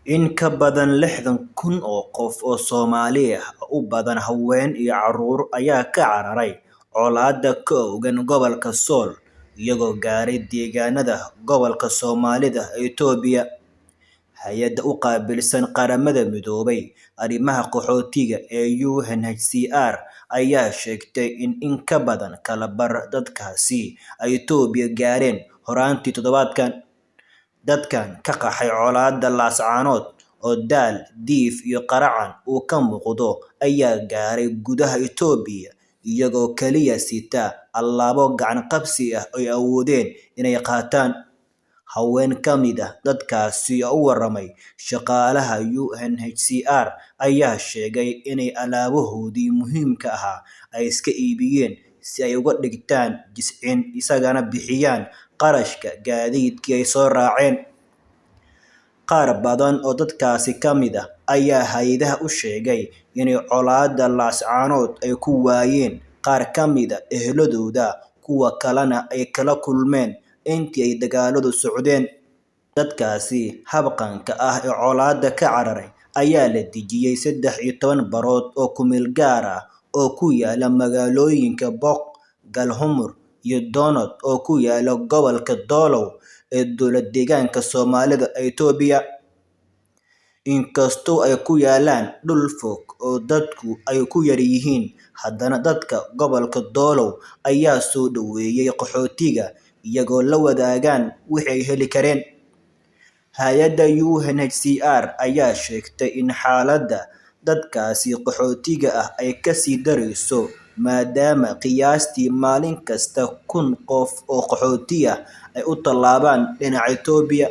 In ka badan 60,000 oo qof oo Soomaali ah, oo u badan haween iyo carruur, ayaa ka cararay colaadda ka oogan gobolka Sool, iyagoo gaaray deegaanada gobolka Soomaalida Itoobiya. Hay'adda u qaabilsan Qaramada Midoobay arrimaha qaxootiga ee UNHCR ayaa sheegtay in in ka badan kala bar dadkaasi ay Itoobiya gaareen horaantii toddobaadkan. Dadkan ka qaxay colaadda Laascaanood oo daal, diif iyo qaracan uu ka muuqdo ayaa gaaray gudaha Itoobiya iyagoo kaliya sita alaabo gacan qabsi ah oo ay awoodeen inay qaataan. Haween ka mid ah dadkaasi oo u warramay shaqaalaha UNHCR ayaa sheegay inay alaabahoodii muhiimka ahaa ay iska iibiyeen si ay uga dhigtaan jiscin isagana bixiyaan kharashka gaadiidkii ay soo raaceen. Qaar badan oo dadkaasi ka mid ah ayaa hay'adaha u sheegay inay colaadda Laascaanood ay ku waayeen qaar ka mid ah eheladooda, kuwo kalena ay kala kulmeen intii ay dagaaladu socdeen. Dadkaasi habqanka ah ee colaadda ka cararay ayaa la dejiyay 13 barood oo ku meel gaar ah oo ku yaala magaalooyinka Boq, Galhumur iyo Donod oo ku yaala gobolka Doolow ee dowlad deegaanka Soomaalida Itoobiya. Inkastoo ay ku yaallaan dhul fog oo dadku ay ku yar yihiin, haddana dadka gobolka Doolow ayaa soo dhoweeyay qaxootiga iyagoo la wadaagan wixii ay heli kareen. Hay'adda UNHCR ayaa sheegtay in xaaladda dadkaasi qaxootiga ah ay ka sii darayso maadaama qiyaastii maalin kasta 1,000 qof oo qaxooti ah ay u tallaabaan dhinaca Itoobiya.